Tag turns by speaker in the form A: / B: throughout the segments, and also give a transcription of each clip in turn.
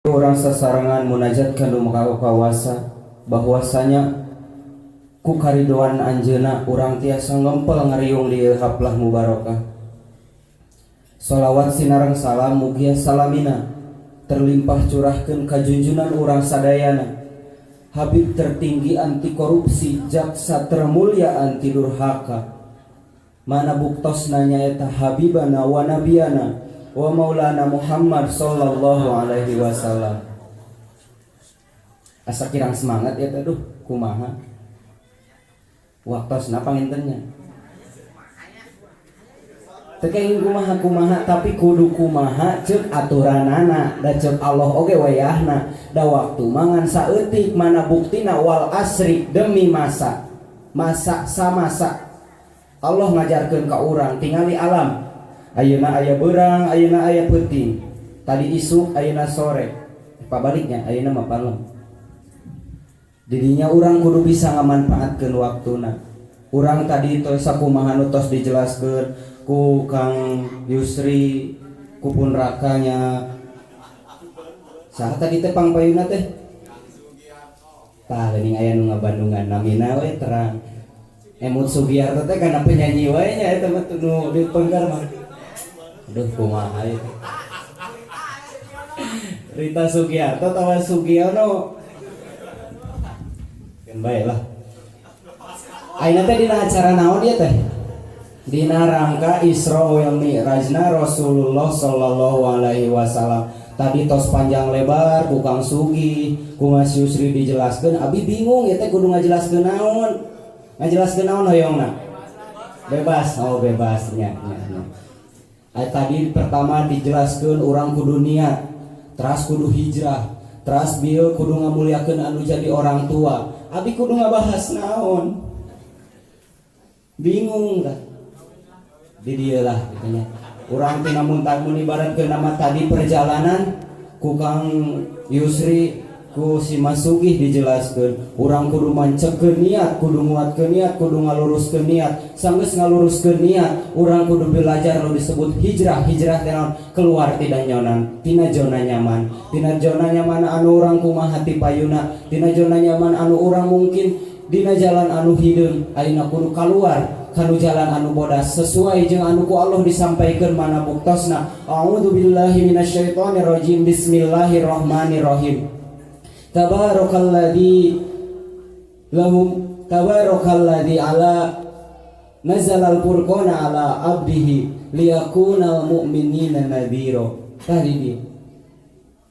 A: Urang sasarengan munajat ka Nu Maha Kawasa bahwasanya ku karidoan Anjeunna urang tiasa ngempel ngariung di ieu haflah mubarakah. Shalawat sinareng salam mugia salamina terlimpah curahkeun ka junjunan urang sadayana, Habib tertinggi anti korupsi, jaksa termulia anti durhaka. Mana buktosna nyaeta Habibana wa nabiyana wa maulana Muhammad sallallahu alaihi wasallam. Asa kirang semangat ya, aduh, kumaha waktosna panginten nya? Teu kenging kumaha kumaha, tapi kudu kumaha ceuk aturanana, da ceuk Allah oge wayahna, da waktu mangan saeutik. Mana buktina? Wal asri, demi masa masa samasa. Allah ngajarkeun ka urang, tingali alam. Ayeuna aya beurang, ayeuna aya peuting. Tadi isuk, ayeuna sore. Pabaliknya, ayeuna mah palem. Didinya urang kudu bisa ngamanfaatkeun waktuna. Urang tadi tos sakumaha nu tos dijelaskeun ku Kang Yusri, ku pun rakanya. Saha tadi teh pangpayuna teh? Tah, geuning aya nu ngabandungan namina we terang. Emut Sugiarto teh kana penyanyi wae nya eta mah, nu di pengker mah. Aduh, kumaha ieu? Rita Sugiarto tawa Sugiono. Keun bae lah. Ayeuna teh dina acara naon ieu teh? Dina rangka Isra wal Mi'rajna Rasulullah sallallahu alaihi wasallam. Tadi tos panjang lebar ku Kang Sugi, ku Mas Yusri dijelaskeun, abi bingung ya teh kudu ngajelaskeun naon. Ngajelaskeun naon hoyongna? Bebas, oh bebas nya nya nya. Ay, tadi pertama dijelaskeun urang kudu niat, teras kudu hijrah, teras bieu kudu ngamuliakeun anu jadi orang tua. Abi kudu ngabahas naon? Bingung dah. Di dieu lah gitu nya. Urang tina muntah mun ibaratkeun nama tadi perjalanan ku Kang Yusri, ku si Mas Sugih dijelaskeun urang kudu mancekeun niat, kudu nguatkeun niat, kudu ngaluruskeun niat. Sanggeus ngaluruskeun niat, urang kudu belajar nu disebut hijrah. Hijrah teh naon? Keluar tina nyonan, tina zona nyaman, tina zona nyaman anu urang kumaha ti payuna, tina zona nyaman anu urang mungkin dina jalan anu hideung, ayeuna kudu kaluar kanu jalan anu bodas sesuai jeung anu ku Allah disampaikan. Mana buktosna? A'udzu billahi minasyaitonir rajim, bismillahirrahmanirrahim. Tabarakalladzi lahum tabarakalladzi ala nazalal furqana ala abdihi liyakunal mu'minina nadhira. Tadi dia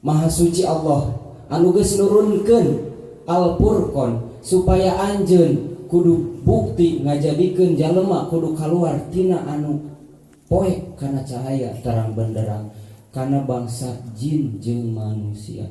A: Maha suci Allah anu geus nurunkeun Al-Furqan supaya anjeun kudu bukti ngajadikeun jalema kudu kaluar tina anu poek kana cahaya terang benderang kana bangsa jin jeung manusia.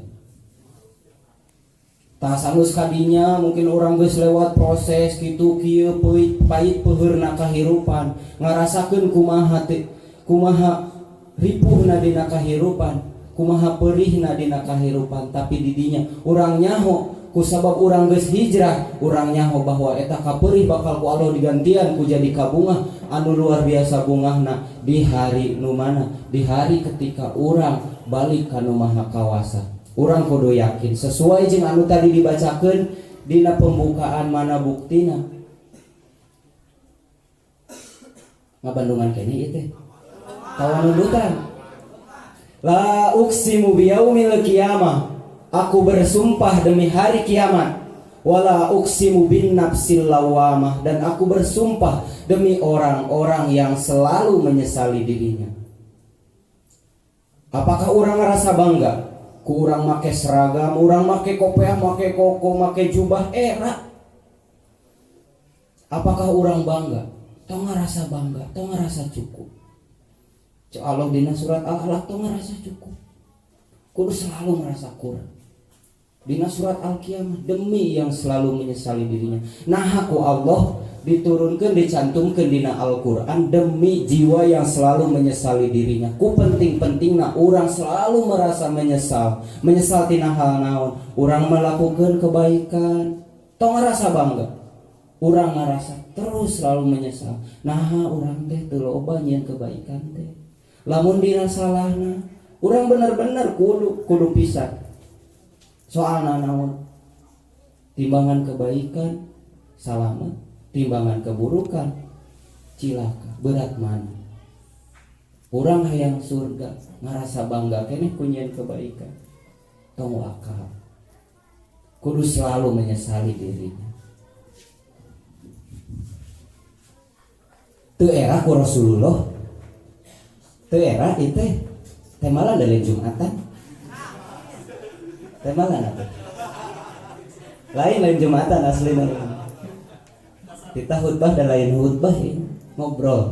A: Tah, sanggeus kadinya mungkin urang geus lewat proses kitu kieu, peuit pahit peuheurna kahirupan, ngarasakeun kumaha teh, kumaha ripuhna dina kahirupan, kumaha perihna dina kahirupan, tapi didinya urang nyaho ku sabab urang geus hijrah, urang nyaho bahwa eta kaperih bakal ku Allah digantian ku jadi kabungah anu luar biasa bungahna di hari nu mana, di hari ketika urang balik ka Nu Maha Kawasa. Urang kudu yakin sesuai jeung anu tadi dibacakeun dina pembukaan. Mana buktina? Ngabandungan kayaknya ieu teh tawanundutan. La uqsimu biyaumil qiyamah, aku bersumpah demi hari kiamat. Wala uqsimu bin nafsil lawamah, dan aku bersumpah demi orang-orang yang selalu menyesali dirinya. Apakah urang ngerasa bangga ku urang make seragam, urang make kopiah, make koko, make jubah era? Apakah urang bangga? Tong ngerasa bangga, tong ngerasa cukup. Cek Allah dina surat Al-Alaq, tong ngerasa cukup. Kudu selalu merasa kurang. Dina surat Al-Qiyamah, demi yang selalu menyesali dirinya. Nah, aku Allah diturunkan, dicantumkan dina Al-Quran demi jiwa yang selalu menyesali dirinya. Ku penting-penting nah urang selalu merasa menyesal. Menyesal tina hal naon? Urang melakukan kebaikan, tong ngerasa bangga. Urang ngerasa terus selalu menyesal. Nah, urang teh teu loba nyieun kebaikan teh. Lamun dina salahna, urang bener-bener kudu kudu pisah. Soalna naon? Timbangan kebaikan salamet, timbangan keburukan cilaka. Berat mana? Urang hayang surga, ngarasa bangga keneh ku nyieun kebaikan. Tong akal. Kudu selalu menyesali dirinya. Teu era ku Rasulullah. Teu era ieu teh. Teh malah dari Jumatan. Teh malah apa? Lain Jumatan aslina. Kita khutbah dan lain khutbah ini ngobrol.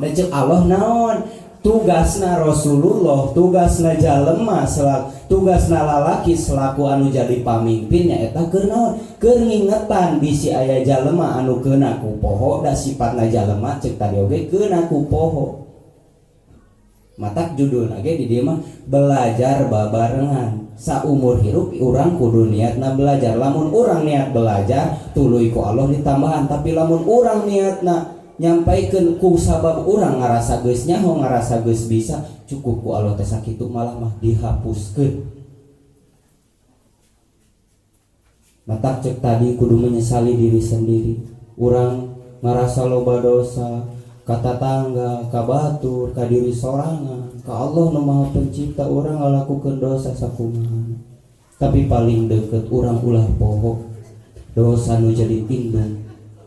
A: Dan cek Allah naon? Tugasna Rasulullah, tugasna jalema selaku, tugasna lalaki selaku anu jadi pamimpinnya eta keur naon? Keur ngingetan bisi aya jalema anu keuna ku poho da sifatna jalema cek tadi oge keuna ku poho. Matak judulna ge di dieu mah belajar babarengan. Saumur hirup urang kudu niatna belajar. Lamun urang niat belajar tuluy ku Allah ditambahan, tapi lamun urang niatna nyampaikeun ku sabab urang ngarasa geus nyaho, ngarasa geus bisa, cukup ku Allah teh sakitu malah mah dihapuskeun. Matak cek tadi kudu menyesali diri sendiri. Urang ngarasa loba dosa ka tatangga, ka batur, ka diri sorangan, ka Allah nu Maha Pencipta urang ngalakukeun dosa sakumaha. Tapi paling deket urang ulah poho dosa nu jadi indung.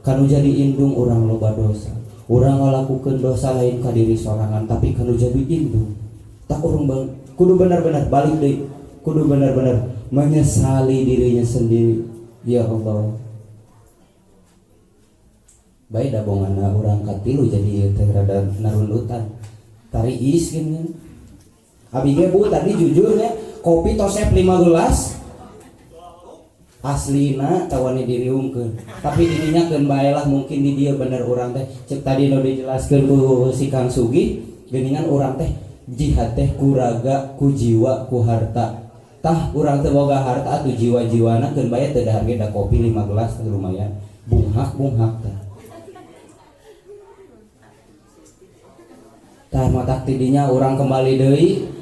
A: Kanu jadi indung urang loba dosa. Urang ngalakukeun dosa lain ka diri sorangan tapi kanu jadi indung. Tak urang bang, kudu benar-benar balik deui. Kudu benar-benar menyesali dirinya sendiri. Ya Allah. Bae da bongana urang katilu jadi ieu teh rada narundutan. Tari is gini. Abi ge Bu tadi jujurnya kopi tosep 5 gelas. Aslina tawani diriungkeun tapi dirinya keun bae lah mungkin di dieu bener urang teh cek tadi nu dijelaskeun ku si Kang Sugi geuningan urang teh jihad teh ku raga ku jiwa ku harta tah urang teh boga harta atuh jiwa-jiwana keun bae teu dahar ge da kopi 5 gelas teh lumayan bunghak-bunghak tah tah matak ti dinya urang kembali deui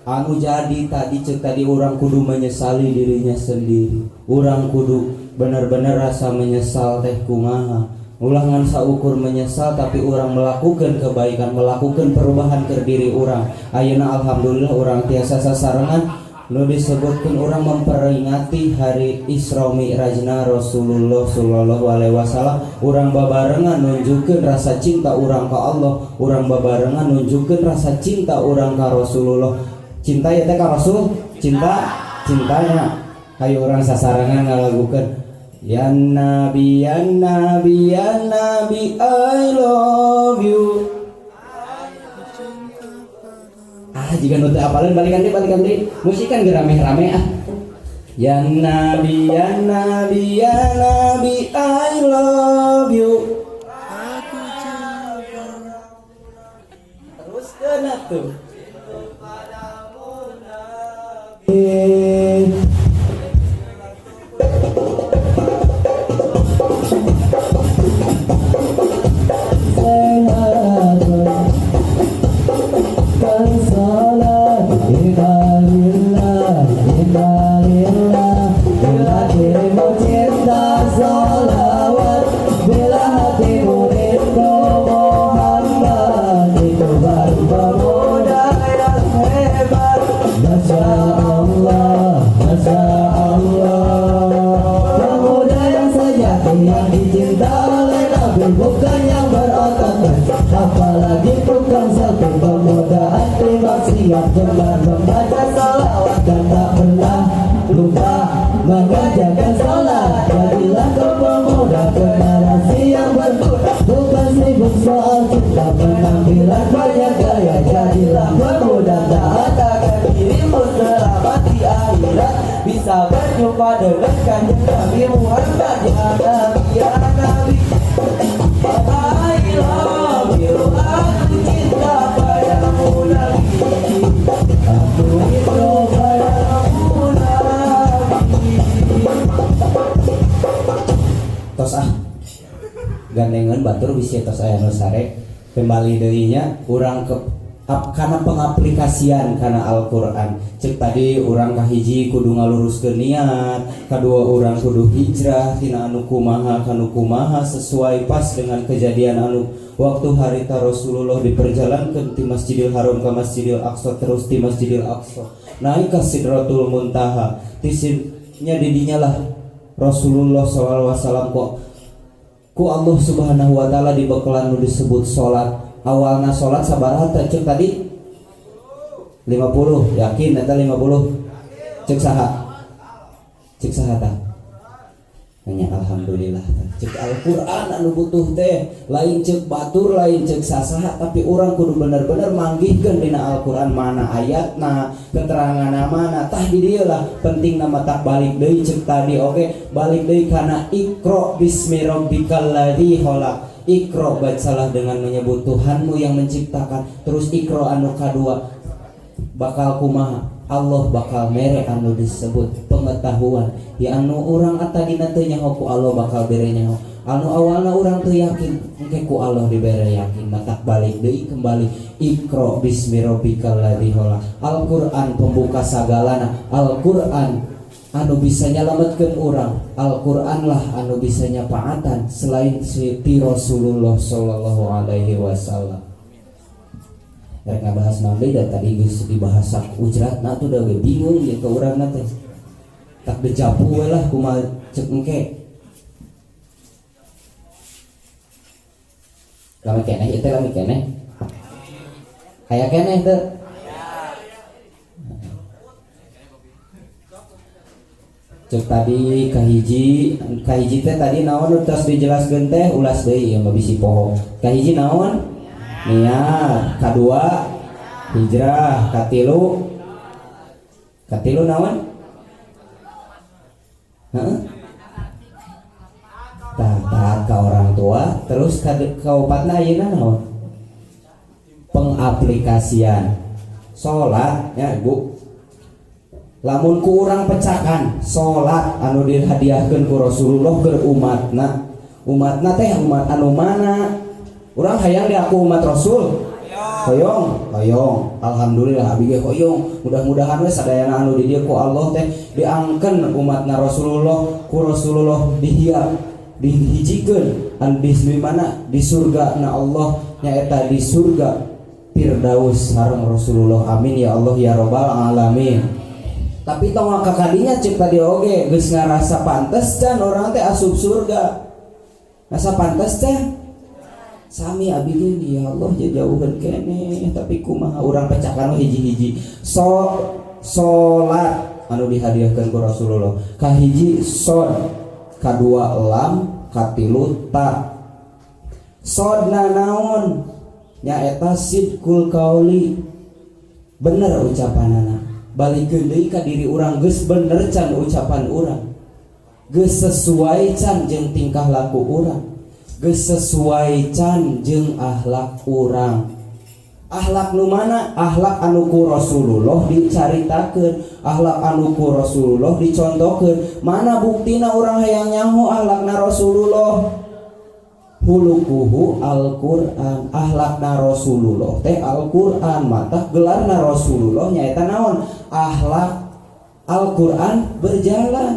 A: anu jadi tadi cek tadi urang kudu menyesali dirinya sendiri. Urang kudu bener-bener rasa menyesal teh kumaha. Ulah ngan saukur menyesal tapi urang melakukan kebaikan, melakukan perubahan ke diri urang. Ayeuna alhamdulillah urang tiasa sasarengan nu disebutkeun urang memperingati hari Isra Mi'rajna Rasulullah sallallahu alaihi wasallam. Urang babarengan nunjukkeun rasa cinta urang ka Allah, urang babarengan nunjukkeun rasa cinta urang ka Rasulullah. Cinta ya teh ka Rasul, cinta cintanya. Hayu urang sasarengan ngalagukeun ya Nabi, ya Nabi, ya Nabi, I love you. Ah, jika nu teu apaleun balikan deui. Musik kan geus rame-rame ah. Ya Nabi, ya Nabi, ya Nabi, I love you.
B: Aku cinta.
A: Terus kena tuh.
B: Bukan yang berotot, apalagi tukang selfie. Pemuda anti maksiat, gemar membaca salawat dan tak pernah lupa mengerjakan sholat. Jadilah kau pemuda generasi yang berguna, bukan sibuk soal cinta, penampilan banyak gaya. Jadilah pemuda taat agar dirimu selamat di akhirat, bisa berjumpa dengan Kanjeng Nabi Muhammad. Ya Nabi, ya Nabi, I love you, aku cinta padamu Nabi, aku rindu padamu Nabi.
A: Tos ah, gandengan batur bisi tos aya nu sare. Kembali deui nya urang ke Karena pengaplikasian karena Al-Quran. Cek tadi, urang kahiji kudu ngaluruskeun niat, kedua urang kudu hijrah tina anu kumaha kanu kumaha, sesuai pas dengan kejadian anu waktu harita Rasulullah diperjalankan di Masjidil Haram ke Masjidil Aqsa, terus di Masjidil Aqsa naik ke Sidratul Muntaha. Nya didinya lah Rasulullah SAW kok ku Allah Subhanahu wa Ta'ala dibekalan nu disebut salat. Awalna salat sabaraha teh cek tadi? 50. Yakin eta 50? Cek saha? Cek saha tah? Nanya, alhamdulillah tah. Cek Al-Qur'an anu butuh teh lain cek batur, lain cek sasaha, tapi urang kudu bener-bener manggihkeun dina Al-Qur'an, mana ayatna, keterangan mana. Tah, di dieu lah penting nama tak balik deui cek tadi. Oke, balik deui kana Iqra bismi rabbikal ladzi khalaq. Iqra, bacalah dengan menyebut Tuhanmu yang menciptakan. Terus Iqra anu kadua bakal kumaha? Allah bakal mere anu disebut pengetahuan ya, anu urang tadina teu nyaho, ku Allah bakal bere nyaho. Anu awalna urang teu yakin, engke ku Allah dibere yakin. Matak balik deui kembali, Iqra bismi rabbikal ladzi khalaq. Al-Qur'an pembuka sagalana. Al-Qur'an anu bisa nyalametkeun urang. Al-Qur'an lah anu bisa nyapaatan selain si Rasulullah sallallahu alaihi wasallam. Rek ngabahas naon deui da tadi geus dibahas ujrat. Nah, tuh udah bingung ya ke urang teh. Tak dejapu we lah, kumaha cek engke. Lami keneh ieu teh, lami keneh. Aya keneh teu? Cek tadi kahiji, kahiji teh tadi naon nu tos dijelaskeun teh? Ulas deui ieu mah bisi poho. Kahiji naon? Niat. Kadua hijrah, katilu, katilu naon? Heeh? Tah, taat ka orang tua, terus kaopatna ayeuna naon? Pengaplikasian salat ya, Ibu. Lamun ku urang pecakan salat anu dihadiahkeun ku Rasulullah ke umatna, umatna teh umat anu mana? Urang hayang diaku umat Rasul? Hoyong, hoyong. Alhamdulillah, abi ge hoyong. Mudah-mudahan we sadayana anu di dieu ku Allah teh diangkeun umatna Rasulullah, ku Rasulullah dihiap, dihijikeun anu di mana? Di surga na Allah, nyaeta di surga Firdaus sareng Rasulullah. Amin ya Allah ya robbal alamin. Tapi tong kakadinya, cek tadi oge geus ngarasa pantes can urang teh asup surga? Ngarasa pantes teh? Sami abi ge, ya Allah, jauhan keneh, tapi kumaha urang pecakan hiji-hiji. So salat anu dihadiahkeun ku Rasulullah, kahiji sod, kadua lam, katilu ta. Sodna naon? Nyaeta sidqul qauli, bener ucapanana. Balikeun deui ka diri urang, geus bener can ucapan urang? Geus sesuai can jeung tingkah laku urang? Geus sesuai can jeung akhlak urang? Akhlak nu mana? Akhlak anu ku Rasulullah dicaritakeun, akhlak anu ku Rasulullah dicontohkeun. Mana buktina urang hayang nyaho akhlakna Rasulullah? Hulukuhu Al-Qur'an. Akhlakna Rasulullah teh Al-Qur'an. Mata gelarna Rasulullah nyaeta naon? Akhlak. Al-Qur'an berjalan.